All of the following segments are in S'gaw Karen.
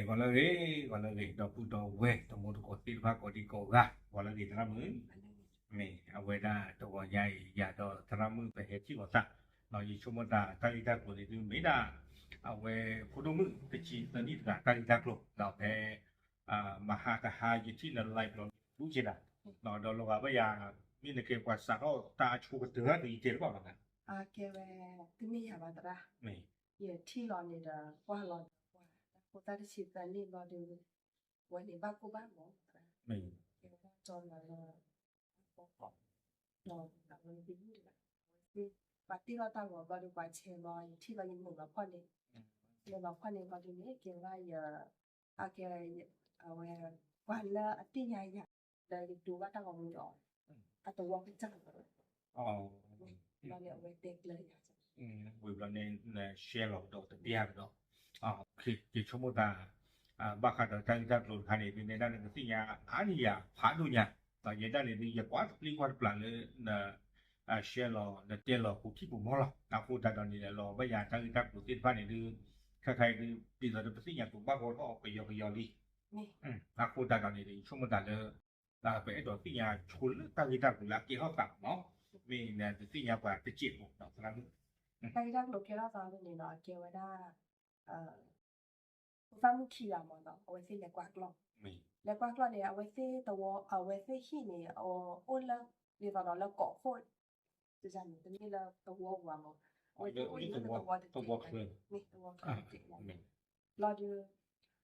ဂီၤလၢအဂ့ၤ, ဂီၤလၢအဂ့ၤ ဒီပုၢ်ဒီဝဲၢ် တံၤသကိးသ့ၣ်တဖၣ်ကိးဒံကိးဂၤ, ဂီၤလၢအဂ့ၤသရၣ်မုၣ်, မ့ၢ်အဝဲဒၣ်တဂီၤညါအံၤ ယၤဒီးသရၣ်မုၣ်ပဟဲထံၣ်လိာ်သး, ဒီးယဆိကမိၣ်သးတၢ်ဂ့ၢ်တၢ်ကျိၤန့ၣ်ဒုးမ့ၢ်ဒၣ် အဝဲဖိဒိၣ်မုၣ်တဆံသၢနံၣ်တဂၤတၢ်ဂ့ၢ်တၢ်ကျိၤ, ဒီးဖဲ မဟါတဟါယထံၣ်လၢ live ဘျီဒူက့ၤဒၣ်, ဒီးလီၤဂာ်ဘၣ်ယၤ မ့ၢ်နကဲပှၤစးထီၣ်တၢ်အဆိကတၢၢ်တယံၤကဲတဘၣ်လီၤ, ကဲဝဲ တမ့ၢ်ယၤဘၣ်သရၣ်, ယထံၣ်လီၤန့ၣ်ဒီး ကွၢ်လီၤဒီး ဖိသၣ်တဆံသၢနံၣ်ဘျီဒီး ဝဲန့ၣ်ဘၣ်ကိၢ်ဘၣ်ဂီၤ, ကဲဝဲဒၣ်ကၠီလီၤလၢ အကီၢ်, ဒီးအဝဲသ့ၣ် ပှၤတ့ၢ်လီၤတၢ်ဂီၤဘျီဒီးပှၤဆဲးလီၤ ယထံၣ်လီၤယနုာ်လီၤဖီၣ်န့ၣ်, နုာ်လီၤဖီၣ်န့ၣ်ဘျီဒုးန့ၣ် ကဲဝဲဒၣ်ယ အကဲ အဝဲ ပှၤလၢအသ့ၣ်ညါယၤ လၢယဒိဘၣ်တၢ်ဂီၤမူဒီး အတဝီကစၢ်လီၤ, ဘျီန့ၣ်အဝဲတဲကျၢၤယၤ ဝံၤဘျီန့ၣ် နရှဲလီၤကဒီးတပျၢ်ကဒီး, ယဆိကမိၣ်သး ဘၣ်ဃးဒီးတၢ်ဂ့ၢ်တၢ်ကျိၤတခါန့ၣ် ဒုးနဲဒၣ်နကသ့ၣ်ညါအါန့ၢ်ယၤဖးဒိၣ်ညါ, ဒီးယဲဒၣ်န့ၣ်ဒုး ယကွၢ်တပျံၤကွၢ်တပျၢ်လၢ န ရှဲလီၤ နတဲလီၤဟူထံၣ်ပူၤမီၢ်လီၤ. အဃိသတးဒီးန့ၣ် လီၤဘၣ်ယၤတၢ်ဂ့ၢ်တၢ်ကျိၤသ့ၣ်တဖၣ်န့ၣ်ဒုး ခဲခါအံၤဒုး ဒ်သိးဒီးပသ့ၣ်ညါကျိၤဘၣ်ဂီၢ်ထီၣ်ကယီကယီလံ. အဃိသတးဒီးန့ၣ် ယဆိကမိၣ်သးလၢ ပအဲၣ်ဒိးသ့ၣ်ညါဆိလၢတၢ်ဂ့ၢ်တၢ်ကျိၤလၢအကဲထီၣ်သးမီၢ်လီၤ. မ့ၢ်နတသ့ၣ်ညါပှၤတစဲးဖိဒီးသရၣ်မုၣ်, တၢ်ဂ့ၢ်တၢ်ကျိၤကဲထီၣ်သးန့ၣ်ဒီး ကဲဝဲဒၣ် ဖိသၣ်မုၣ်ခံဂၤမီၢ်လီၤ အဝဲသ့ၣ်လဲၤကွၢ်ကျီၢ်, လဲၤကွၢ်ကျီၢ်န့ၣ် အဝဲသ့ၣ်တဝီ အဝဲသ့ၣ်ဟံၣ်န့ၣ် အိၣ်လၢ ဒ်သိးဒီးလၢကိးခိၣ် န့ၣ် တမ့ၢ်လၢသဝီပူၤမီၢ်, အဝဲသ့ၣ်အိၣ်လၢတဝီတကဲး, သဝီချၢ, ဘျီဒုး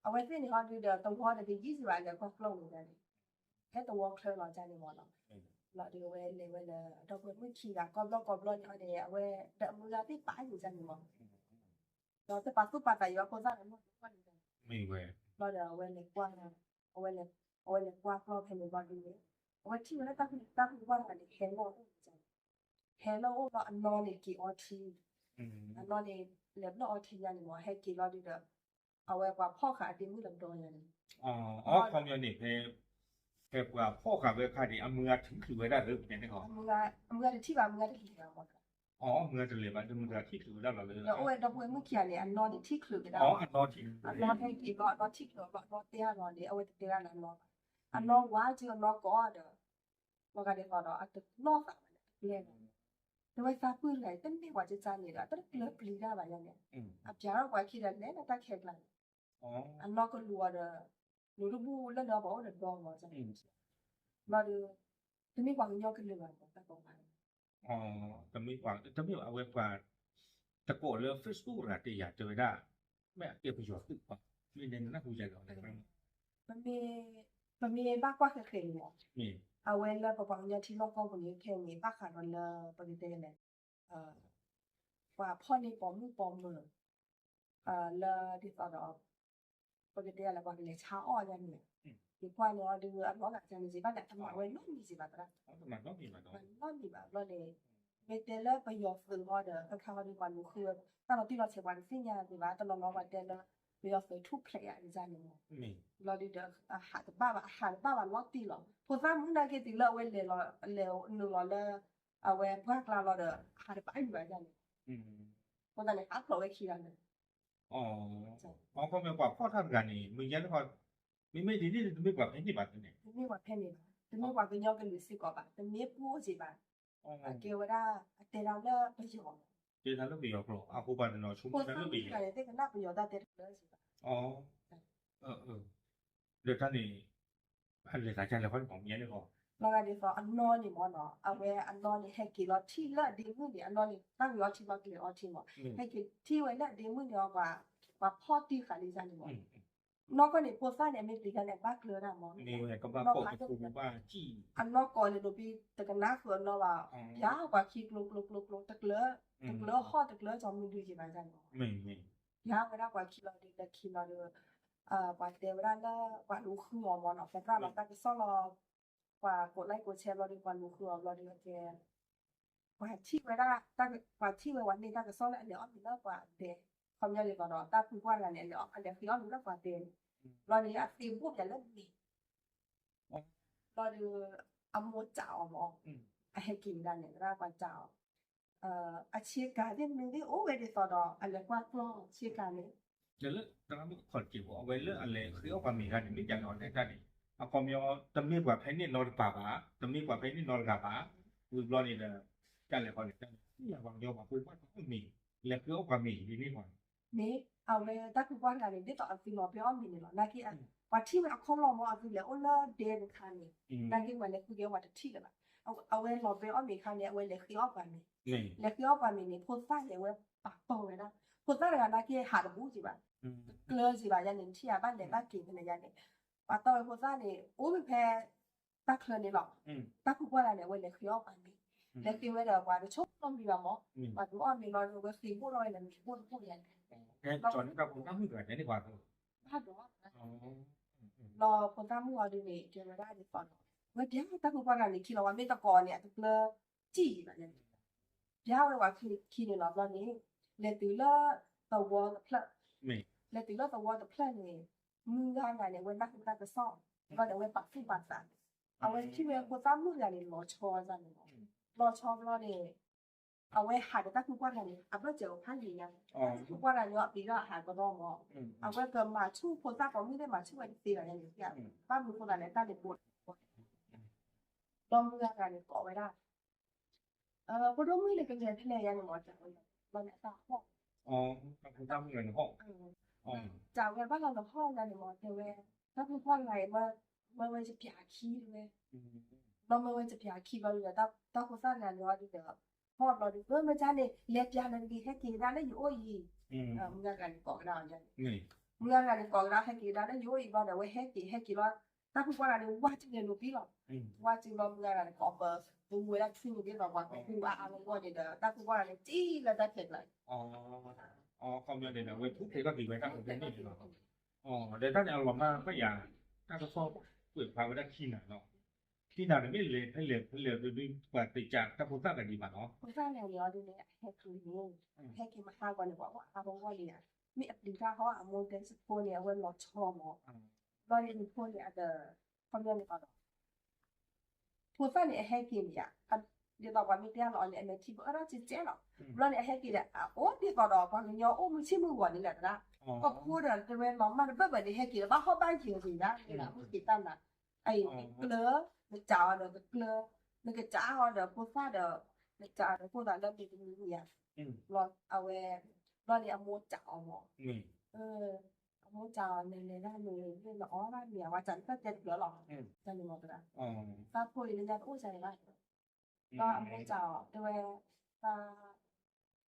အဝဲသ့ၣ်န့ၣ်ဟီဒုးဒီး သဝီဒီးတယံာ်စ့ၢ်ဘၣ် လဲၤကွၢ်ကျီၢ်န့ၣ်န့ၣ်, ဖဲသဝီချၢလီၤန့ၣ်မီၢ်လီၤ. ဘျီဒုးအဝဲလဲၤဝဲလၢ ဒီပုၢ်ဝဲၢ်မုၣ်ခံဂၤ ကိးဘျီကိးဘျီန့ၣ်ဟီန့ၣ် အဝဲဒီးအမုၢ်ဂၤသ့ၣ်ပာ်န့ၣ်န့ၣ်မီၢ်, ဒီးတပာ်သူၣ်ပာ်သးယံၤဘၣ်ဖိသၣ်န့ၣ်မီၢ်, ဘျီဒီးအဝဲလဲၤကွၢ် အဝဲလဲၤကွၢ်ကျီၢ်ဖဲန့ၣ်ဘျီဒုးန့ၣ်, အဝဲထံၣ်ဝဲလၢတၢ်ဖံးတၢ်ဖုပှၢ်တဂၤန့ၣ် ဟဲလီၤအိၣ်န့ၣ် ဟဲလီၤအိၣ်ဘျီ အနီၢ်န့ၣ်က့ၤအီထံ, အနီၢ်န့ၣ် လဲၤဘျီၣ်အီထံညါန့ၣ်မီၢ် ဟဲက့ၤလီၤဒုးဒီး အဝဲပှၤဖီၣ်ဃာ်အဒ့မုၣ်လၢဒီညါန့ၣ်, အခီပညီန့ၣ် ဖဲ ဖဲပှၤဖီၣ်ဃာ်ဝဲအခါန့ၣ် အမုၢ်ဂၤထံၣ်ချုးဝဲဒၣ်လၢပတဲန့ၣ်ခီ, အမုၢ်ဂၤတထံၣ်ဘၣ် အမုၢ်ဂၤတလဲၤဘၣ်မီၢ်, အမုၢ်ဂၤတလဲၤဘၣ် အမုၢ်ဂၤထံၣ်ချုးဝဲဒၣ်လီၤလၢ ဒီးအိၣ်ဝဲဒီပုၢ်ဝဲၢ်မုၣ်ခံဂၤန့ၣ် အနီၢ်န့ၣ်ထံၣ်ချုးဝဲဒၣ်လီၤလၢ အနီၢ်ဟဲက့ၤဘျီ အနီၢ်ထံၣ်ချုးဘျီ အနီၢ်တဲအနီၢ်န့ၣ် အဝဲတတဲဒၣ်လၢအနီၢ်ဘၣ်, အနီၢ်ဝါက့ၤအနီၢ်ကိးဒီး လီၤဂာ်ဒ်သိးဒီး အတနီၣ်သးဘၣ်န့ၣ် အကျဲလီၤ, တဝဲသးပှၢ်တဂၤအံၤတမ့ၢ်ပှၤကစၢ်န့ၣ်ဒီး အတကျၢၤပျံၤတၢ်ဘၣ်ယါန့ၣ်, အပျးထီၣ်ပှၤခံဒီးလဲၤလၢတၢ်ခဲကျါန့ၣ်, အနီၢ်ကလူၤအီၤဒီး လူၤတဘူၣ်လၢလၢပှၤအိၣ်ဒီးဒီမီၢ်န့ၣ်, ဘျီဒီး တမ့ၢ်ပှၤကညီကလုာ်ဘၣ်မီၢ် တၢ်ကိးပှၤ တမ့ၢ်ပှၤ တမ့ၢ်အဝဲပှၤ တကိးလၢ Facebook တဂၤတဲယၤတဲဝဲဒၣ် မ့ၢ်အကဲပယီၤသုးဘၣ်, မ့ၢ်နဲနနၢ်ဟူယၤလီၤ, ပမ့ၢ်ဘၣ်ကွၢ်ဃဲးဃဲးန့ၣ်မီၢ်, အဝဲလၢပပှၤကညီထံလီၢ်ကီၢ်ပူၤန့ၣ် ခဲအံၤန့ၣ် ဘၣ်ဃးဒီးလၢ ပကတဲလဲၣ် ပှၤဖီၣ်န့ၢ်ပိာ်မုၣ်ပိာ်မၢၤ လၢဒ်သိးဒီး ပကတဲလဲၣ် ပှၤကလဲၤဆါအီၣ်ယါန့ၣ်, ယကွၢ်န့ၣ်အီၤဒုး အနီၢ်ဂၤန့ၣ် ယဘၣ်လဲၣ် တမၤဝဲနီတမံၤစ့ၢ်ဘၣ်သရၣ်, နီတမံၤဘၣ်ဘျီန့ၣ်, မ့ၢ်တဲလၢပယီၤသုးဟီဒီး ခဲခါဟီဒီးပှၤလူၤဃုဝဲ, တၢ်လီၤတံၢ်လီၤဆဲးပှၤတသ့ၣ်ညါသ့ၣ်ဘၣ်, တနီၤနီၤပှၤတဲလၢ ပယီၤသုးထူၣ်ဖျဲးယၤန့ၣ်န့ၣ်, ဘျီဒုးဒီး အဟးတဘၣ်ဘၣ် အဟးတဘၣ်ဘၣ်နီတံၢ်လီၤ, ဖိသၣ်မုၣ်နာ်က့တုၤလၢအဝဲလဲၤလီၤ လဲၤနုာ်လီၤလၢ အဝဲပှၢ်ကျါလီၤဒီး ဟးတဘၣ်ယံၤဘၣ်ယါန့ၣ်, အဃိသတးန့ၣ် ဟးဖျိးဝဲခံဂၤန့ၣ် အခီပညီပှၤဖီၣ်တၢ်တဂၤန့ၣ် မ့ၢ်ယဲလၢ မ့မ့ၢ်ဒ်န့ၣ် တမ့ၢ်ပှၤဖဲန့ၣ်ဘၣ်န့ၣ်, တမ့ၢ်ပှၤဖဲန့ၣ်ဘၣ်, တမ့ၢ်ပှၤကညီကလုာ်စ့ၢ်ကီးဘၣ်, တမ့ၢ်ပှၤစ့ၢ်ဘၣ်, အကဲဝဲဒၣ် အတဲဒၣ်လၢပယီၤ, တဲဒၣ်လၢပယီၤကျိာ်, အဃိပှၤတနီၤဆိကမိၣ်တၢ်လၢပယီၤ, သ့ၣ်ကနၣ်ပယီၤတၢ်တဲတကျၢၤစ့ၢ်ဘၣ်, ဒီးတၢ်န့ၣ် အလဲၤသးကလဲၤခီန့ၣ် ပှၤမ့ၢ်ယဲန့ၣ်လီၤ, လီၤဂာ်ဒ်သိးအနီၢ်န့ၣ်မ့ၢ်နီၤ အဝဲအနီၢ်န့ၣ် ဟဲက့ၤလီၤထံၣ်လၢအဒ့မုၣ်န့ၣ် အနီၢ်န့ၣ် တၢ်ဂ့ၤအီထံမီၢ်ကျဲၤအီထံမီၢ်, ဟဲက့ၤထံၣ်ဝဲလၢအဒ့မုၣ်န့ၣ် ပှၤဖီၣ်တံၢ်ဃာ်လံယါန့ၣ်မ့ၢ်, နီၢ်ကီၢ်န့ၣ် ဖိသၣ်န့ၣ် အမ့ၢ်ပျံၤတၢ်န့ၣ် အဘၣ်ကျၢၤဒၣ်မ့ၢ်, အနီၢ်ကိးန့ၣ်ဒိးပံ တကနၣ်ဃုာ်အနီၢ်ဘၣ်, ပျၢ်ပှၤခံကျိကျိကျိကျိ တကျၢၤဟီၣ်တကျၢၤကီမုၢ်ဒုယံၤဘၣ်ယါန့ၣ်, ပျၢ်ဝဲဒၣ်ပှၤခံလီၤဒုး လၢခံလီၤဒုး ပှၤတဲဝဲဒၣ်လၢ ပှၤလူၤဃုအီၤမ့ၢ်နီၤ ပသရၣ်လီၤတၢ်ကစီၣ်လီၤ, ပှၤကိးlikeကိးshareဘျီဒုး ပှၤလူၤဃုအီၤဘျီဒုး ကဲ ပှၤထံၣ်ဝဲဒၣ် ပှၤထံၣ်ဝဲပှၤန့ၢ်တၢ်ကစီၣ်လၢအလဲၤအီၣ်မ့ၤလၢပှၤဒဲ, ခီပညီဒ်သိးဒီး တၢ်ဖုပှၢ်တဂၤန့ၣ် အလဲၤအီၣ် အလဲၤဃ့အီၣ်မ့ၤလၢပှၤဒဲန့ၣ်, ဘျီဒုးအသ့ဘိၣ်ပၠးလၢမ့ၤ ဘျီဒုး အမိၢ်စံးအီၤမ့ၢ်, အဟဲက့ၤဝဲဒၣ်န့ၣ် သရၣ်ပှၤစံးအီၤ, အဆ့ကၤသ့ၣ်မနုၤသ့ၣ်အိၣ်ဝဲဒ်သိးဒီး အလဲၤကွၢ်ကျီၢ်ဆ့ကၤန့ၣ်, ဒီးလၢတၢ်မုၣ်ခီၣ်တက့ၢ်ဘၣ် အဝဲလၢအလဲၤဃ့အီၣ်ပှၤမ့ၤတဂၤန့ၣ် မ့ၢ်ဒ်လဲၣ်အီၤလဲၣ်တၢ်န့ၣ် အခီပညီ တမ့ၢ်ပှၤဖဲန့ၣ်နီတပၤဘၣ်, တမ့ၢ်ပှၤဖဲန့ၣ်နီတဂၤဘၣ်, ဝံၤဘျီန့ၣ်ဒီး တၢ်လဲၤခီန့ၣ် တၢ်န့ၣ် သ့ၣ်ညါပှၤကညီပှၤဖိဘၣ်တၢ်အီၣ်မ့ၤ လဲၤဃ့အီၣ်ပှၤမ့ၤဒ်န့ၣ်ပှၤ မ့ၢ် အဝဲတၢ်ဖုပှၢ်တဂၤန့ၣ် ဒ်သိးအသုလီၤဘဲအီၣ်မ့ၤန့ၣ်လီၤ. နာ်က့ ပှၤထံၣ်ဝဲအခီၣ်လီၢ်မ့ၢ် အသုလဲၤအိၣ်လၢဒဲတခါန့ၣ်, နာ်က့ပှၤလဲၤဃုက့ၤအီၣ်ပှၤတထံၣ်လၢၤဘၣ်. အဝဲလီၤဘဲအီၣ်မ့ၤအခါန့ၣ် အဝဲလဲၤဃ့အီၣ်ပှၤမ့ၤ, လဲၤဃ့အီၣ်ပှၤမ့ၤန့ၣ် ဖိသၣ်န့ၣ် အဝဲပာ်တီၢ်ဝဲဒၣ်, ဖိသၣ်တဂၤနာ်က့ ဟးတဘူးက့ၤဘၣ်, တကျၢၤက့ၤဘၣ်ယၤန့ၣ် နထံၣ်ဧါ ဘၣ်လဲၤဘၣ်က့ၤဖဲန့ၣ်ယၤန့ၣ်, ပာ်တီၢ်ဝဲဖိသၣ်န့ၣ် အိၣ်ဖဲ တၢ်ချၢန့ၣ်လီၤ. တၢ်ဖုပှၢ်တဂၤန့ၣ် အဝဲလဲၤဃ့အီၣ်ပှၤမ့ၤ, လဲၤဃ့ဝဲဒီး ပှၤတဆိကမိၣ်မံၤဘၣ်မ့ၢ်, ပှၤတအီၣ်မ့ၤလီၤ အဝဲဃ့ဘိၣ်ထီၣ်ဝဲဒီးမ့ၤဘိၣ်တဘိၣ်ယၤန့ၣ်, ဘၣ်ဒီး လီၤဖိသၣ်မုၣ်အီၤဒ်န့ၣ် တဲဝဲဒၣ်ဒ်သိးဒီး ဝဲပျဲတၢ်ဖုပှၢ်တဂၤန့ၣ် ခံလီၤဝဲမ့ၢ်တကိးန့ၣ် အတကျၢၤစံၣ်ဘၣ်န့ၣ်, ပျဲဝဲပှၤခံန့ၣ်လီၤဘျီန့ၣ်, လဲၤတုၤလၢသဝီတဖျၢၣ်, လဲၤတုၤလၢသဝီတဖျၢၣ်န့ၣ်, မုၢ်ဂၤဂၤန့ၣ် အဝဲနၢ်ဟူတၢ်ကစီၣ်, ဘျီန့ၣ် အဝဲပာ်သူၣ်ပာ်သး, အဝဲထံၣ်ဝဲဖိသၣ်မုၣ်တဂၤန့ၣ် လီၤဆီအသးန့ၣ်လီၤ, လီၤဆီဘျီန့ၣ် အဝဲဟးဒီးတၢ်ဖုပှၢ်တဂၤန့ၣ် အဘၢၣ်စၢၤအိၣ်ဖးယံၤညါ, တၢ်ဖုပှၢ်တဂၤန့ၣ် အပျံၤတၢ်အဟးကဒီးမ့ၢ်, အဝဲကမၤဆူၣ်ဖိသၣ်ကိးမုၢ်န့ၣ် မၤဆူၣ်ဝဲတသ့ဘၣ်န့ၣ်, ဘၣ်မနုၤဃိသးလဲၣ်တၢ်န့ၣ်ဘိး, ဒီးမုၢ်ဂၤဂၤန့ၣ်ကိးဝဲဒၣ် ဖိဒိၣ်မုၣ်န့ၣ် ကလဲၤဖဲလဲၣ်ယၤန့ၣ်မ့ၢ်, ဘျီန့ၣ်အတၢ်ဟီၣ်, စံးဝဲဘၣ်လီၤနဟီၣ်ယၤန့ၣ်မ့ၢ် တဲဝဲ, တၢ်ဖုပှၢ်တဂၤအံၤ မၢဝဲယပျးခံတဲဝဲ, ဘျီမၢဝဲယပျးခံဘျီဒီး တၢ်ဖိသၣ်တဂၤန့ၣ်အီၤဒီး ဟီၣ်ဘျီဒီး မၢမၢကါန့ၣ် လဲၤပျးနၤတဂ့ၤ ဟဲက့ၤကဒါလၢယအိၣ်အံၤ, မုၢ်ဂၤဂၤန့ၣ်ကိးကဒါအီၤယၤန့ၣ်, မုၢ်ဂၤဂၤန့ၣ်ကိးကဒါ ဟဲက့ၤကဒါလၢယအိၣ်အံၤဘျီဒီး အဝဲဟဲက့ၤ ဟဲက့ၤလီၤ, တၢ်ဖုပှၢ်တဂၤန့ၣ် ဝါစုလဲၤလိာ်ကွံာ်လီၤ, ဝါစုဘျီမုၢ်ဂၤဂၤန့ၣ်ကိးပသူဝဲဒၣ်ဆူၣ်န့ၣ်ဒ်သိးပှၤကဟူးအါအါဂီၢ်ဂီၢ်န့ၣ်ဒီး တၢ်ဖုပှၢ်တဂၤန့ၣ် စံၣ်လၢတၢ်ခဲကျါ အခီပညီန့ၣ်ဒီး အဝဲထူၣ်ဖျဲးထီၣ်က့ၤဝဲတၢ်ဖဲန့ၣ်န့ၣ်လီၤ, ဒီးတၢ်န့ၣ်အလီၤမၢ်ဘၣ်ယၤ, တၢ်ကစီၣ်ကွဲးဖျါဝဲဒၣ်ခံနၤလီၤ, ခံနၤန့ၣ်မ့ၢ်လဲၤဖဲလဲၣ်ဖဲလဲၣ်ဒီး ပှၤသ့ၣ်ညါတၢ်ဖိသၣ်တဂၤဒံးဘၣ်လီၤ, ဖိသၣ်န့ၣ်န့ၣ်အီၤဒ်န့ၣ် အဟဲက့ၤန့ၣ်, ဟဲက့ၤမဟါဂီၤန့ၣ် ပှၤအိၣ်အါဂီၢ်ဂီၢ်န့ၣ်ဧါ, မ့ၢ်အပျံၤတၢ်ဟီၣ်အမိၢ်တဲစဖိန့ၣ် အဝဲလီၤဆီမး, ဘျီန့ၣ်ဖိန့ၣ်အဒီး ခီပညီန့ၣ်ဒီး ဖိသၣ်န့ၣ်အဟဲက့ၤန့ၣ်ဧါ, ဒ်သိးပှၤမ့ၢ်တဲလီၤအီၤန့ၣ် အမဲာ်ထံဘၢအၢထီၣ်ကဲကဲလီၤ, ဘျီန့ၣ်အဟဲက့ၤဒီး အအိၣ်ဒ်သိးဒီးပှၤကညီအိၣ်မုၢ်ဆ့ၣ်မုၢ်ဂီၤန့ၣ်လီၤသရၣ်, ဟီၣ်ခိၣ်ဒီးတဲဝဲလီၤမၢ်တဘၣ်ဘၣ်န့ၣ် ဟဲက့ၤဒီးဘၣ်ဟီၣ်ဘၣ်ယၢၤက့ၤဒၣ်န့ၣ်လီၤ, မုၢ်က့ၤတၢ်နၤ, အအံၤကကျၢၤ, နစးအီၤဒီးကကျၢၤ, နကစးအီၤဒီးဖိသၣ်ဒီး, နစးအီၤဒီးဖိသၣ်လၢမ့ၢ်တမံၤမံၤဧါ, အဝဲ, ဘျီန့ၣ်အမိၢ်စးအီၤမး အမိၢ်စးအီၤ နလဲၤဒၣ်န့ၣ် နအီၣ်ဘၣ်မ့ၤ အဝဲစးန့ၣ်တၢ်တဲတဖျၢၣ်လီၤ, တၢ်န့ၣ်မ့ၢ်သရၣ်, သးဖိအံၤလၢညါတအိၣ်စးန့ၣ်ဘၣ်, ဘျီအမိၢ်စးအီၤ တဲဝဲ, သးအီၣ်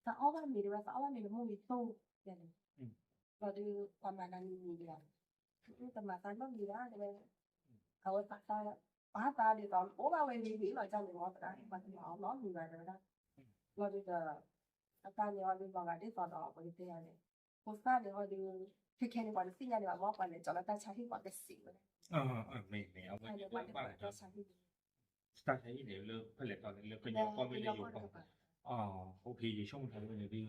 ဘၣ်မ့ၤတဲဝဲ သးအီၣ်ဘၣ်မ့ၤလၢမိၢ်ဝံၤသိၣ်, ယၤန့ၣ်, ဘျီဒီး ပှၤမၤသးမံၤမံၤဒံးဘၣ်, တမၤသးနီတမံၤဘၣ်တဲဝဲ, အဝဲပာ်သး, ပာ်သးဒ်သိး အိၣ်ဘၣ်ဝဲဂ့ၤဂ့ၤလီၤ တၢ်န့ၣ်မ့ၢ်သရၣ် ပှၤတမၤအီၤနီတမံၤဘၣ်တဲဝဲဒၣ်, ဘျီဒီး အတၢ်န့ၣ်အီၤဒ်လီၤဂာ်ဒ်သိးဒီး ပကတဲယၤန့ၣ်, ဖိသၣ်န့ၣ်အီၤဒ်, ခဲခဲန့ၣ် ပှၤတသ့ၣ်ညါန့ၣ်ဘၣ် မ်ပှၤလဲၤကၠီၤလၢတၢ်ဆါဟံၣ်ပှၤကစံးဝဲ, အဝဲန့ၣ်ပှၤလဲၤကၠီၤလၢတၢ်ဆါဟံၣ် တၢ်ဆါဟံၣ်န့ၣ် လၢဖဲလဲၣ်တီၤန့ၣ် လၢကညီကီၢ်မ့ၢ်လၢယိၤကီၢ်, ယဆိကမိၣ်တၢ်ဝဲန့ၣ်ဒ်,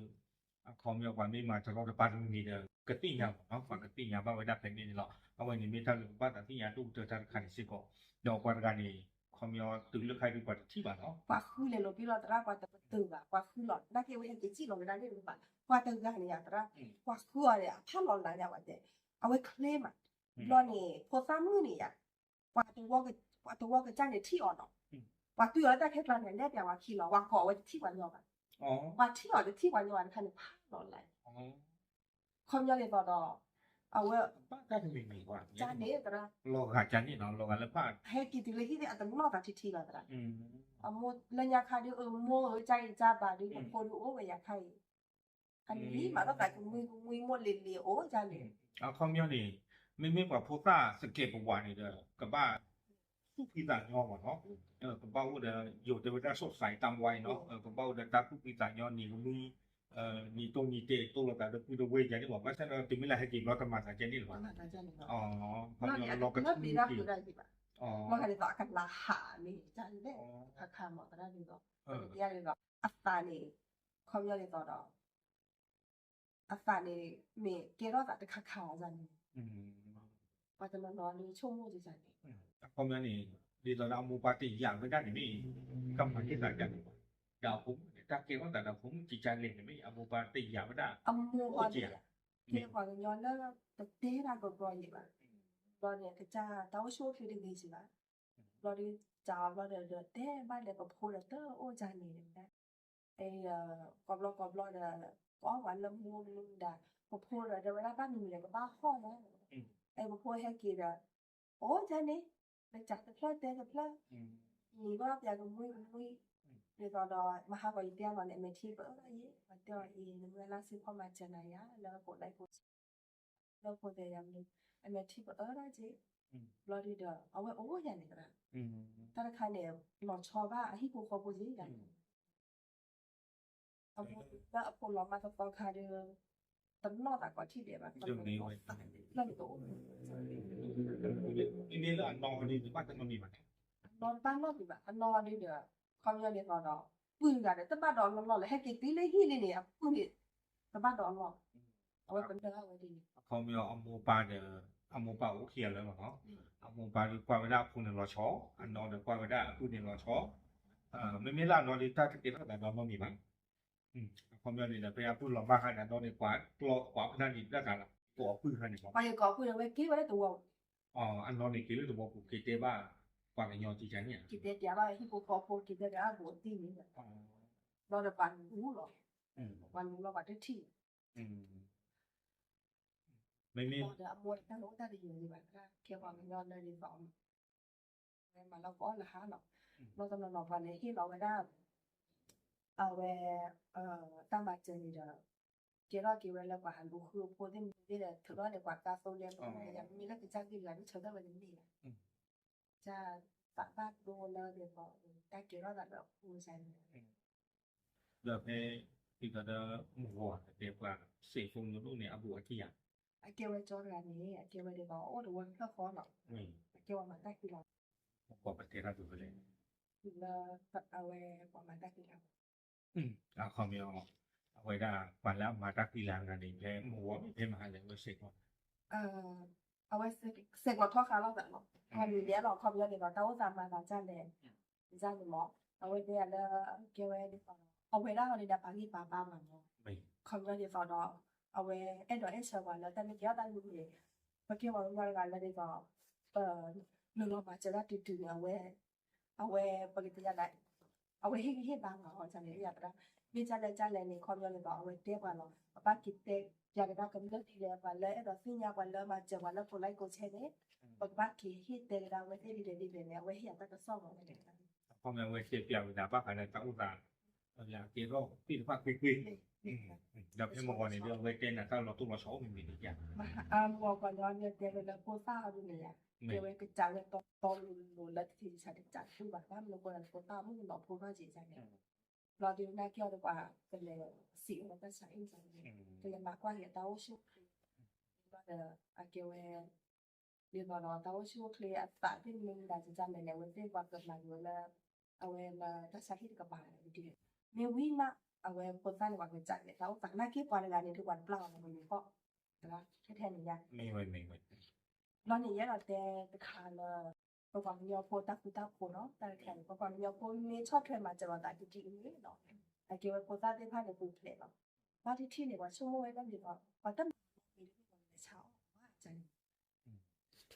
အခီပညီပှၤမ့ၢ်မၤတရီတပါတမံၤဒီး ကသ့ၣ်ညါမးနီၤ ပှၤကသ့ၣ်ညါဘၣ်ဝဲဒၣ်ဖဲန့ၣ်န့ၣ်လီၤ. အဝဲန့ၣ်မ့ၢ်တၢ်လၢပဘၣ်သးသ့ၣ်ညါဒိၣ်ကတၢၢ်တၢ်တခါန့ၣ်စ့ၢ်ကီး, ဒီးပှၤတဂၤန့ၣ် အခီပညီတုၤလၢခါဒ်ပှၤတထံၣ်ဘၣ်နီၤ ပှၤဃုလဲၤလိာ်ကွံာ်လီၤသရၣ် ပှၤတပတုာ်ဘၣ် ပှၤဃုလီၤ နာ်က့ဝဲဟဲက့ၤစံၣ်လီၤကဒါန့ၣ်တကပၤ, ပှၤတဂၤန့ၣ်ယၤသရၣ်, ပှၤဃုအီၤန့ၣ် အဖးလီၤလးညါဝဲတဲ, အဝဲချ့မး, ဘျီန့ၣ် ဖိသၣ်မုၣ်န့ၣ်ယၤ ပှၤတဝီကစၢ်န့ၣ်ထံၣ်အီၤနီၤ, ပှၤကွံာ်အီၤလၢတၢ်ခဲကျါန့ၣ် လဲပျးဝဲခံလီၤ ပှၤကိးဝဲတထံၣ်ပှၤညီဘၣ်, ပှၤထံၣ်အီၤတထံၣ်ပှၤညီဘၣ်တခါန့ၣ် ဖးလီၤလး, ခီပညီဒ်သိးဒီး, အဝဲ, ကန့ၣ်သရၣ်, လီၤဂာ်ကန့ၣ်နီၤ လီၤဂာ်လၢဖး, ဟဲက့ၤတုၤလၢဟံၣ်န့ၣ် အတနီၣ်သးထံထံလီၤသရၣ်, အမိၢ်လၢညါခါဒ်အၢ မိၢ်ဧၢ ကၢ်အံၤကၢ်ဘၣ်ဒ် ပဖိဒ်အိၣ်ဝဲယၤခါအံၤ အနံၤမးလီၤသးကမှံကမှံမိၢ်လံၤလံၤအိၣ်ဒ်န့ၣ်, အခီပညီန့ၣ်, မ့မ့ၢ်ပှၤဖိသၣ်သကဲးပဝးန့ၣ်ဒီး ကဘၣ်သူၣ်ဖှံသးညီမးနီၤ, ကဘၣ်အိၣ်ဒီး ယိၤတဲဝဲဒၣ် social တၢ်ဝါအံၤနီၤ ကဘၣ်အိၣ်ဒီးတၢ်သူၣ်ဖှံသးညီ နံၤကမှံ, နံၤတိၢ်နံၤတဲာ်တိၢ်လိာ်သးဒီးပုၢ်ဒီးဝဲၢ်ယၤန့ၣ်မး ဘၣ်ဆၣ်ဒီးတုၤမ့ၢ်လၢဟဲက့ၤဘျီတမၤသးကဲန့ၣ်လၢၤဘၣ်, လီၤဂာ်ဒ်သိး အကလးဟးန့ၣ် တၢ်န့ၣ်, ခါခါမးသရၣ်ဒ်သိး, အသးန့ၣ်, ခီပညီဒ်သိးဒီး အသးန့ၣ် မ့ၢ်ကဲထီၣ်သးတခါခါန့ၣ်, ပှၤတနီၤနီၤဒ်ဆိကမိၣ်ဒ်န့ၣ်, အခီပညီန့ၣ်, ဒ်သိးဒီးအမိၢ်ပှၢ်တယာ်ဝဲဒၣ်န့ၣ်မ့ၢ်, ကမၤဟ့ၣ်သးဒ်န့ၣ်, ဒီးအဖိမုၣ်န့ၣ် တၢ်ကဲထီၣ်သးဒီးအဖိမုၣ်ကံကါလဲၣ်န့ၣ်မ့ၢ် အမိၢ်ပှၢ်တယာ်ဝဲဒၣ်, အမိၢ်အီၤန့ၣ် ကဲပှၤကညီလၢတတဲတၢ်ကီကီယံၤဘၣ်, ဘျီန့ၣ် ကစၢ်တၢ်အိၣ်ဆူၣ်အိၣ်ချ့တဂ့ၤယံၤဘၣ်, ဘျီဒုး စံးဘျီဒီး တဲဘၣ်လဲၤပဖိဒီးတအိၣ်ကန့ၣ်, အဲ ကိးဘျီကိးဘျီဒီး ကိးပှၤလၢမူမူဒါ, ပဖိဒီး တဲဝဲဒၣ်ဘၣ်မနုၤလဲၣ် ကဘၣ်ဟီၣ်လဲၣ်, အဲ ပဖိဟဲက့ၤဒီး အိၣ်ကန့ၣ်, နစံးတဖျၢၣ်တဲတဖျၢၣ်, နံၤဘၣ်ပျးကမှံကမှံ, ဒ်သိးဒီး မဟါဂီၤယတဲအီၤန့ၣ် အမဲာ်ထံပအၢဘၣ်ယဲ, ပှၤတဲအီၤအံၤ နမ့ၢ်လၢစ့ဖီမၤစၢၤနၤယၤ လၢကိးလၢကိးဆဲး လၢဖိသဲယၤမနုၤ, အမဲာ်ထံပအၢဘၣ်က့ၤ, ဘျီဒုးဒီး အဝဲအိၣ်ယၤန့ၣ်တဂၤ, တၢ်တခါန့ၣ် လီၤဆီဘၣ်အဟံၣ်ဖိဃီဖိက့ၤယၤန့ၣ်, အမိၢ်လၢအဖိလီၤမၢ်သီသီခါဒီး တနီၣ်သးကိးထံၣ်ဒဲးဘၣ်, လၢနတအိၣ်, မ့မ့ၢ်လၢအနီၢ်ဒုး တဘၣ်တနီၣ်မံၤဘၣ်, အနီၢ်တဘၣ်နီတမံၤဘၣ်, အနီၢ်ဒုးဒီး ခီပညီဒ်သိးဒီး ပုၢ်တဂၤဒီး တဘၣ်ဒီးအလီၢ်လီၢ်လၢ ဟဲက့ၤတုၤလၢဟံၣ်လံန့ၣ် အပုၢ်န့ၣ် တဘၣ်ဒီးအလီၢ်, အဝဲပလၢအဝဲဒ်န့ၣ်, အခီပညီအမိၢ်ပၢ်ဒီး အမိၢ်ပၢ်အိၣ်ခံဂၤလၢာ်လီၤနီၤ, အမိၢ်ပၢ်ဒုးကွၢ်ဝဲဒၣ်အဖိန့ၣ်လီၤဆီ, အနီၢ်ဒီးကွၢ်ဝဲဒၣ်အပုၢ်န့ၣ်လီၤဆီ, မ့မ့ၢ်လၢအနီၢ်ဒုး တၢ်တကဲထီၣ်သးဒီးနီတမံၤဘၣ်, အခီပညီန့ၣ်ဒီး ဖဲအပုၢ်လီၤမၢ်ခါန့ၣ် အနီၢ်န့ၣ်ကွၢ်ကျီကွၢ်ဖးဒၣ်န့ၣ် တၢ်သးလီၤ ကိးအပုၢ်ခါန့ၣ်လီၤ, ပှၤဟဲကိးအပုၢ်န့ၣ် ဝဲက့ၤဝဲလၢသဝီပူၤ, အနီၢ်န့ၣ်က့ၤလၢသဝီပူၤ က့ၤတဲဘၣ် ပှၤကညီကန့ၣ်, က့ၤတဲပျးဘၣ်ဟံၣ်ဖိဃီဖိ က့ၤတဲပျးဘၣ်ဘူးအသံၣ်န့ၣ်, ဘျီဒီးပှၤလူၤလီၤ, ပှၤလူၤလီၤပှၤတထံၣ်, မ့မ့ၢ်ဒီးအမိၢ်တၢ်လီတၢ်တယိာ်ဒံးဘၣ်, ကဲပှၤကညီလၢဒ်သိး ဝဲမၤလီၤကအီၣ်လၢဟါလီၤ, ဘျီတနီၤနီၤပှၤန့ၣ်ဟ့ၣ်လီၤဝဲဒၣ် အဝဲ တၢ်မၤစၢၤန့ၣ်ဒီး ကဲထီၣ်က့ၤဝဲလၢပှၤဟးလူၤဃုအဖိသ့ၣ်မနုၤသ့ၣ်ဒီး ထုးထီၣ်န့ၣ်ပှၤကါသိလ့အမနုၤ ယမ့မ့ၢ်လၢကစၢ်ကံၢ်တဂၤ ဒ်ဆၢထၢၣ်ဝဲတန့ၢ်ဘၣ်, ကစၢ်သးဘၣ်ဒိလၢဒ်သိး တၢ်ကဲထီၣ်သးဒီးအဖိစၢ်န့ၣ် ဒီးဖဲ ဒ်သိးဒီး မုၢ်ဂီၤတဲပှၤ စဲးဖိမုၢ်ဒိၣ် န့ၣ် အဘူးအတံၢ်ဧါ, အကဲဝဲကၠီတဂၤန့ၣ် အကဲဝဲဒ်သိးအအိၣ်တဝီတဖျၢၣ်ဃီလီၤ, အကဲဝဲမၤတၢ်ဃံလၤ, ပှၤပတဲတၢ်ဒ်လဲၣ်, လၢ အဝဲပှၤမၤတၢ်ဃံလၤ အခီပညီ အဝဲဒၣ်ပှၤလၢအမၤတၢ်ဃံလၤတဂၤန့ၣ် ဖဲမုၢ်ဂီၤဖဲမဟါလဲၣ် အဝဲစဲးကီး, အဝဲစဲးကီးထီၣ်ဃာ်လိာ်သးလီၤ, အမံၤဒဲးလီၤ အခီပညီဒ်သိး တၢ်အိၣ်သးမၤသးဒ်လဲၣ်, ဒ်န့ၣ်မး, အဝဲတဲယၤလၢ ကဲဝဲဒ်သိးဒီး အဝဲဒၣ်ဟီဒ်ဒီးပှၤဂံၢ်ပှၤဘါမးမး, အခီပညီဒ်သိးဒီး အဝဲအဲၣ်ဒိးအဲၣ်ဆၢပှၤလၢတၢ်မ့ၢ်ကဲထီၣ်တၢ်မနုၤန့ၣ်, ပကဲပှၤကညီတဂၤလၢဒ်သိး နုာ်လီၤမၤစၢၤတၢ်တုၤတုၤန့ၣ် အဝဲ အဝဲပကတဲယၤဒၣ် အဝဲဟ့ၣ်ဂံၢ်ဟ့ၣ်ဘါမး အီၤန့ၣ် ယၤတဂၤ မ့ၢ်ဒ်လဲၣ်ဒ်လဲၣ်န့ၣ် အခီပညီဒ်သိး အဝဲတဲပှၤလီၤ, ပဘၣ်က့ၤတဲ ယၤကဒါကမျၢၢ်ဒ်လဲၣ် ပှၤလၢအဲၣ်ဒိးသ့ၣ်ညါပှၤလၢမၤစၢၤပှၤလၢ ကိးလၢကိးဆဲးန့ၣ်, ပကဘၣ်က့ၤဟ့ၣ်တဲကဒါအဝဲသ့ၣ်ဒ်လဲၣ်ဒ်လဲၣ်န့ၣ် အဝဲဟ့ၣ်ယၤတၢ်ကစီၣ်မး ဝဲတဲ အခီပညီအဝဲတဲပျးဝဲဒၣ်ဘၣ်ဃးဒီးတၢ်အိၣ်သး အကဲထီၣ်သ့ၣ်တဖၣ်ကွ့ၢ်ကွ့ၢ်, ဒီးဖဲမုၢ်ဂီၤန့ၣ်ဒီး အဝဲတဲနၤတၢ်လီၤတိၢ်လီၤဆီအိၣ်မ့ၢ်မ့ၢ်န့ၣ်ဧါ, မုၢ်ဂီၤပှၤကညီမ့ၢ်တဲဝဲလၢဖိသၣ်အီၤဒ်န့ၣ်ဧါ, တဲဝဲကစးဝဲတီတီလိၤလိၤလၢတသ့တဆးတစးဆူဘၣ် ဘၣ်မနုၤဃိဒီးဖိသၣ်မုၣ်ကနီၤဖိထီၣ်က့ၤန့ၣ်, ဘျီဒုးနာ်က့အီၤဒီးပှၤကလဲၤစံးဝဲတၢ်ဆါဟံၣ်န့ၣ်, ကလဲၤမၤကွၢ်က့ၤတၢ်အိၣ်ဆူၣ်အိၣ်ချ့, ဘျီဒီးအကဲဝဲ ဒ်သိးဒီးတၢ်အိၣ်ဆူၣ်အိၣ်ချ့အသးသ့ၣ်မနုၤမတၤဒ်လဲၣ်န့ၣ် အဝဲသ့ၣ်ပှၤကမၤက့ၤဝဲလၢ အဝဲလၢတၢ်ဆါဟံၣ်တကပၤန့ၣ်, မ့ၢ်ဝံၤမး အဝဲဖိသၣ်န့ၣ် ပှၤကစးက့ၤတၢ်အိၣ်သးနာ်က့ပှၤတဂၤန့ၣ် ဒုးပှၤတပျၢ်အီၤလၢမနုၤဃီ, ထဲထဲန့ၣ်ညါ, ဘျီန့ၣ် ယအဲၣ်ဒိးတဲတခါလၢ ပပှၤကညီဖိတၢ်ဃူတၢ်ဖိးနီၤ တၢ်တခါန့ၣ် ပပှၤကညီဖိမ့ၢ်ဆီၣ်ထွဲမၤစၢၤလိာ်သးတဒ်အံၤန့ၣ်နီၤ, အကဲဝဲဖိသၣ်သ့ၣ်တဖၣ်န့ၣ် ပူၤဖျဲးလီၤ, ဘၣ်တထံၣ်န့ၣ် ပှၤဆိကမိၣ်ဝဲဒၣ်ဒ်သိး ပှၤတမၤမၤမ့ၢ်ဒ်သိးလဲၤဆါအီၣ်ဘၣ်န့ၣ် ဒီ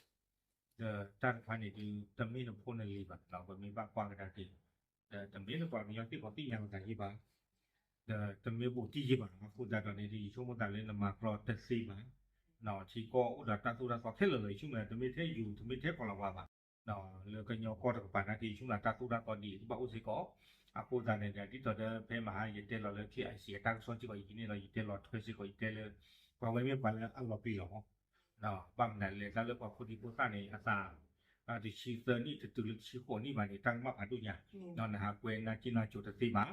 းတၢ်တခါန့ၣ်ဒုး တမ့ၢ်နဖိနလံၤဘၣ်နီၤ ပမ့ၢ်ဘၣ်ကွၢ်ကဒါက့ၤ, ဒီးတမ့ၢ်လၢပှၤကညီသ့ၣ်ကီးသ့ၣ်ညါလိာ်သးယံၤဘၣ်, ဒီးတမ့ၢ်ဘူးတံၢ်ယံၤဘၣ်နီၤ အဃိသတးဒီးန့ၣ်ဒုး ယဆိကမိၣ်သးလၢနမၤကြီတသ့ဘၣ်, ထံကီၢ်အိၣ်ဒီးတၢ်သိၣ်တၢ်သီခဲလၢာ်လီၤ ယဆိကမိၣ် တမ့ၢ်ထဲယိၤ တမ့ၢ်ထဲကီၤလၤဝါဘၣ်, လၢကညီကီၢ်တကပၤနာ်က့ ယဆိကမိၣ်တၢ်သိၣ်တၢ်သီဒ်အံၤ ကဘၣ်အိၣ်စ့ၢ်ကီး, အဃိသတးန့ၣ်ဒီး ဒ်သိးဒီးဖဲမဟါယတဲလီၤလၢ KIC အတၢ်ကစီၣ်စ့ၢ်ကီး ယကန့ၢ်လီၤ ယတဲလီၤထွဲစ့ၢ်ကီး ယတဲလၢ ပှၤဝဲမ့ၢ်ပှၤလၢအလီၤပျံၤလီၤမး ဘၣ်မနုၤလဲၣ် တၢ်လၢပှၤဖိဒံဖိသၣ်န့ၣ် အသး တဆံသၢနံၣ်တတုၤလၢတဆံဃိးနံၣ်ဘၣ်န့ၣ် တၢ်ကမၣ်ဖးဒိၣ်ညါ, နဟးကွဲနၢ်က့နၢ်ကၠိတသ့ဘၣ်,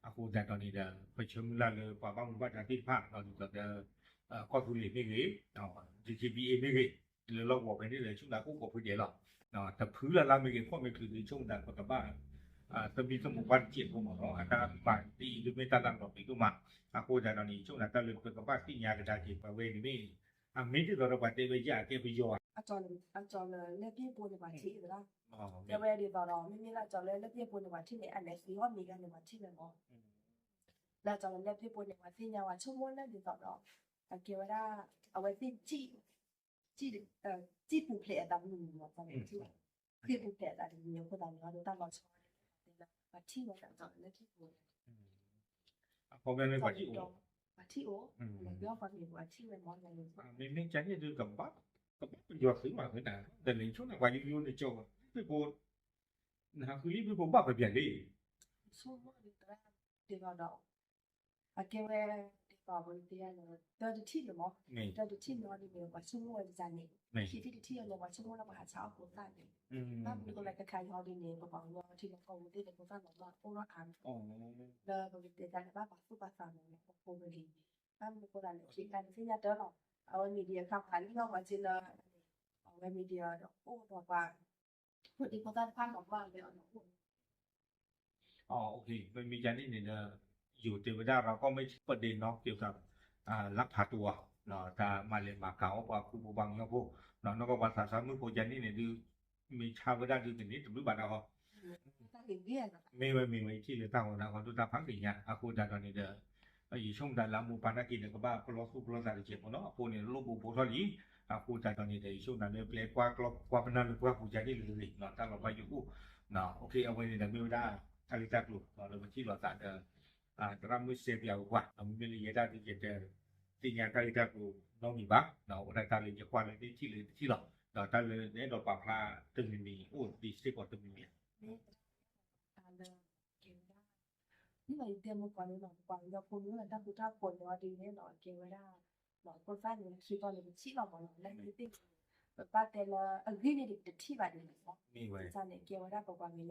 အဃိသတးဒီးန့ၣ်ဒီး ပဆၢမုၢ်လၢ်လၢပှၤဘၣ်မူဘၣ်ဒါသ့ၣ်တဖၣ် ဒ်သိးဒီး ကီၢ်သူလ့ၤမ့ၢ်ဂ့ၤ, DKBA မ့ၢ်ဂ့ၤ, လၢလီၢ်ကဝီၤဖဲန့ၣ်ဒီး ဆိကမိၣ်အိၣ်ကိးဖုဒဲးလီၤ, တဖုလၢ်လၢ်မ့ၢ်ဂ့ၤ ဖှီၣ်မ့ၢ်ချုးဂ့ၤ ဆိကမိၣ်သးပကဘၣ် သမံသမိးကွၢ်တစဲးဖိမးနီၤ အတၢ်မၤဒ်အံၤဒ်မ့ၢ်တၢ်လၢအလီၤပျံၤဒိၣ်မး, အဃိသတးဒီးန့ၣ် ယဆိကမိၣ်သးတၢ်လၢပကဘၣ်သ့ၣ်ညါကဒါက့ၤ ပှၤဝဲန့ၣ်မ့ၢ် အမ့ၢ်ဒ်သိးဒီးပှၤတဲဝဲယၤကဲပယီၤ အကၠီလၢ အကၠီလၢလၢၢ်ပှ့ၤဖိန့ၣ်ပှၤထံၣ်သရၣ်, တဲဝဲဒ်သိးဒီး မ့မ့ၢ်လၢအကၠီလၢလၢၢ်ပှ့ၤဖိန့ၣ်ပှၤထံၣ်န့ၣ် အလဲၤသံအီၣ်မံၤဂၤန့ၣ်ပှၤထံၣ်ဝဲမး, လၢအကၠီလၢလၢၢ်ပှ့ၤဖိန့ၣ် ပှၤသ့ၣ်ညါဝဲဆိကမိၣ်လၢဒ်သိးဒီး အကဲဝဲဒၣ် အဝဲသ့ၣ် စံၣ်ပူၤဖျဲးအသးမုာ်မုာ်မး, ဃ့ၢ်ပူၤဖျဲးအသးတမံၤအဃိသတးန့ၣ် အဒိတၢ်လီၤဆီန့ၣ် ပှၤထံၣ်ဝဲဒၣ်လၢထံၣ်ပူၤ အဃိန့ၣ် ပှၤထံၣ်အိၣ်, ပှၤထံၣ်အိၣ်, ပှၤထံၣ်ဝဲမး, မ့မ့ၢ်ကန့ၣ်ဒုး ကဘၣ်ပယီၤသုးမးဝဲဒၣ် တလဲၤဆိန့ၣ် ပှၤယိယိန့ၣ်ကၠီဝဲ ဖုၣ်ဖိ နဟးဃုလံ ဖုၣ်ဖိဘၣ်ပပျဲၤလံ ဆိကမိၣ်ဒ်သိးဒီး အကဲဝဲ ဒ်သိးပတဲလၢ တၢတထံၣ်န့ၣ်မး, တၢတထံၣ်န့ၣ်ဒ်န့ၣ် ပှၤဆိကမိၣ်ဝဲဒ်န့ၣ်, ခံထံၣ်တထံၣ်အန့ၣ် ပှၤဆိကမိၣ်လၢပှၤဟးဆါအီၣ်ဖိသၣ်န့ၣ်, ဘၣ်မနုၤဃိလၢခဲခါအံၤဒ်န့ၣ် ပပှၤကညီထံလီၢ်ကီၢ်ပူၤသ့ၣ်န့ၣ် ဖိသၣ်လီၤမၢ်အိၣ်ထီၣ်အါမး, လၢပကတဲတၢ်န့ၣ် ဘၣ်ပာ်သူၣ်ပာ်သးမးလၢပဖိပလံၤ, ဘၣ်မနုၤဃိသတးလဲၣ် ခံခါန့ၣ်သ့ၣ်ညါတၢ်လီၤ, အဝဲ media ခါပှၤလံၣ်လီၤပှၤစ့လၢ အဝဲ media ဒီးအိၣ်ဒီးပှၤ ဖိဒံဖိသၣ်တဖၣ်လီၤမၢ်ဝဲအီၤန့ၣ် မ့မ့ၢ်ယၤန့ၣ်န့ၣ်ဒီး ယိၤတဲဝဲဒၣ် เราก็ไม่ประเด็นเนาะ เกี่ยวกับ ลักพาตัว တၢ်မၤလဲၤမၤကၤအီၣ်ပှၤခူဖိပှၤကညီဖိ နီၢ်ကီၢ်ပှၤသးစၢ်မုၣ်ဖိယၤန့ၣ်န့ၣ်ဒုး မ့ၢ်ဆါဝဲဒၣ်ဒုးတန့ၢ်တဘျုးဘၣ်နီၤ မ့ၢ်ဝဲမ့ၢ်ဝဲယထံၣ်လၢတၢ်ဂီၤဒၣ်ဂီၤဒိၣ်တၢ်ဖးက့ၤညါ အဃိသတးဒီးန့ၣ်ဒီး ယဆိကမိၣ်သးလၢအမိၢ်ပၢ်နာ်က့ၤဒီး ကဘၣ်ပလီၢ်သူၣ်ပလီၢ်သးတကဲးဖိနီၤ အဃိန့ၣ် လိၣ်ဘိးဘိထီၣ်လံ အဃိသတးဒီးန့ၣ်ဒီး ယဆိကမိၣ်သးလၢပျဲကွၢ်ကျီကွၢ်ပနၢ်လၢပှၢ်ပူၤယၤန့ၣ်လၢတဂ့ၤ တၢ်လီၤဘၣ်ယိၣ်အိၣ် အဝဲန့ၣ်ဒီးမ့ၢ်ဝဲဒၣ် တၢ်ဂ့ၢ်တၢ်ကျိၤလၢပထံၣ်လိာ်သးဒီး သရၣ်မုၣ်စဲးပၠးဝဲပှၤ မ့မ့ၢ်လၢယဲဒၣ်ဒုးယတဲ သ့ၣ်ညါတၢ်ဂ့ၢ်တၢ်ကျိၤနီတမံၤဘၣ် အိၣ်ဒၣ်တၢ်လၢယကွၢ်လၢသ့ၣ်ထံၣ်လၢယတထံၣ်လီၤ ဒီးတၢ်လၢနအဲၣ်ဒိးပာ်ဖျါတမံၤမံၤအိၣ်သ့စ့ၢ်ကီးတမံၤမံၤ ဒ်သိးယတဲမ့ၢ်ကီးန့ၣ်လီၤ ပပှၤကညီဖိမ့ၢ်လၢတၢ်ဃူတၢ်ဖိးန့ၣ်အီၤဒ်န့ၣ်လီၤ ကဲဝဲဒၣ် ဖိသၣ်န့ၣ်ခံသီန့ၣ် ပထံၣ်လီၤမးလီၤ လၢနသ့ၣ် ပဘၣ်တဲလၢအဂ့ၢ်န့ၣ်ဒ်တထံၣ်ဘၣ်ဒ်န့ၣ်လီၤ န့ၣ်ကဲဝဲဒၣ်ပပှၤကညီ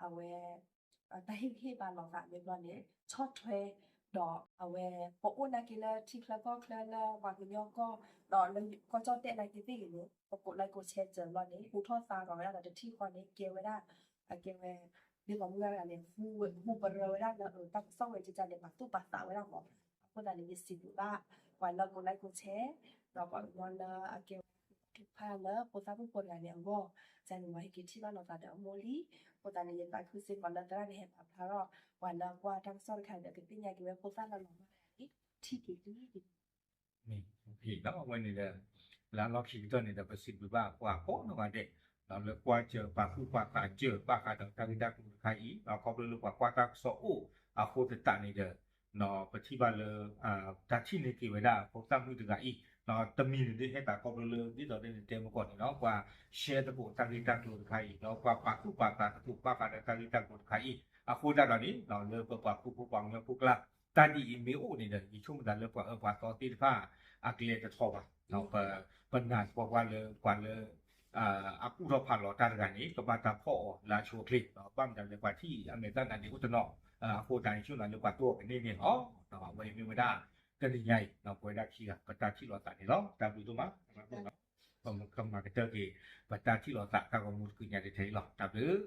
အဝဲ တၢ်ဟ့ၣ်ဂံၢ်ဟ့ၣ်ဘါလိာ်သးမ့ၢ်ဘျီန့ၣ် ဆီၣ်ထွဲ ဒီးအဝဲ ပအိၣ်နာ်က့လၢထံချၢကီၢ်ချၢလၢပှၤကညီကီၢ် ဒီးလၢကီၢ်ကၠီၣ်တဲၣ်နာ်က့သ့ၣ်ဂ့ၤန့ၣ် ပကိးlikeကိးshareစၢၤဘျီန့ၣ် ဟူထီၣ်သါထီၣ်ဝဲဒၣ်ဒီးတထံၣ်ဃီန့ၣ် ကဲဝဲဒၣ် အကဲဝဲ ဒ်သိးမုၢ်ဂၤန့ၣ် ဟူပရၢဝဲဒၣ်လၢတၢ်ကစီၣ်ဝဲကကန့ၣ် ပာ်သူၣ်ပာ်သးဝဲဒၣ်မး အဃိသတးန့ၣ် ယစံးဘျုးဘၣ် ပှၤလၢကိးlikeကိးshare ဒီးပှၤကညီလၢအကဲဝဲ ထုကဖၣ်လၢဖိသၣ်မုၣ်ဖိတဂၤန့ၣ်အဂီၢ် ကန့ၣ်မ့ၢ်ဟဲက့ၤထံၣ်ဘၣ်လိာ်သးဒီးအမိၢ်လံ အဃိသတးန့ၣ် ယသးခုစ့ၢ်ကီးလၢသရၣ်န့ၣ်ဟဲပာ်ဖျါထီၣ် ပှၤလၢကွၢ်တၢ်ကစီၣ်တခါဒီးကသ့ၣ်ညါက့ၤဝဲဖိသၣ်လၢလီၤမၢ်တဂၤန့ၣ် ထံၣ်က့ၤလံ မ့ၢ် အဝဲန့ၣ်ဒီး လၢအလီၢ်ခံကတၢၢ်န့ၣ်ဒီး ပစံးဘျုးဘၣ်ပှၤကိးနီၢ်ဂၤဒဲး လၢကွၢ်စၢၤပာ်သူၣ်ပာ်သးစၢၤဘၣ်ဃးဒီးတၢ်ဂ့ၢ်တၢ်ကျိၤတခါအံၤ ခီဖျိလၢပှၤကွၢ်တၢ်ကစီၣ်အိၣ်အဃိသတးန့ၣ်ဒီး ပထံၣ်ဘၣ်လၢ တၢ်ထံၣ်န့ၢ်က့ၤဝဲဒၣ်ဖိသၣ်မုၣ်တဂၤအံၤ တမံၤန့ၣ်ဒ်ဟဲသးခီဖျိလၢ ဒ်သိးဒ်န့ၣ်တဲမ့ၢ်ကီးန့ၣ်လီၤ ပှၤ share သကိးတၢ်ဂ့ၢ်တၢ်ကျိၤတခါအံၤ ဒီးပှၤပာ်သူၣ်ပာ်သးသကိးဘၣ်ဃးဒီးတၢ်ဂ့ၢ်တၢ်ကျိၤတခါအံၤ အဃိသတးဒီးန့ၣ် လၢပပှၤခူဖိပှၤကညီဖိကျါ တၢ်ဒ်အံၤမ့ၢ်အိၣ်န့ၣ်ဒီး ယဆိကမိၣ်သးလၢပှၤအၢပှၤသီသ့ၣ်တဖၣ် အကျဲတထီၣ်ဘၣ် ပနာ်သပှၢ်ပှၢ်လၢပှၤလၢ အကူၣ်ထီၣ်ဖးလီၤတၢ်တဂၤန့ၣ် ကဘၣ်တၢ်ဖီၣ်အီၤလၢအဆိအချ့ ဘၣ်မတၤလဲၣ်ပှၤထံၣ်အမဲာ်သၣ်နၤန့ၣ်အိၣ်တနီၤ အဃိသတးန့ၣ် ယဆိကမိၣ်သးလၢပှၤတိၢ်အီၤကန့ၢ်န့ၣ်လီၤ အဝဲမ့ၢ်ဝဲဒၣ် တနံၤညါအံၤ ပဝဲဒၣ်ခံဂၤ ပတၢ်ထံၣ်လိာ်သးန့ၣ်လီၤ တၢ်ဘျုးဒိၣ်မး ပကမၤကတၢၢ်က့ၤ ပတၢ်ထံၣ်လိာ်သးတၢ်ဂီၤမူတကနံၤညါတထဲအံၤလီၤ တၢ်ဘျုး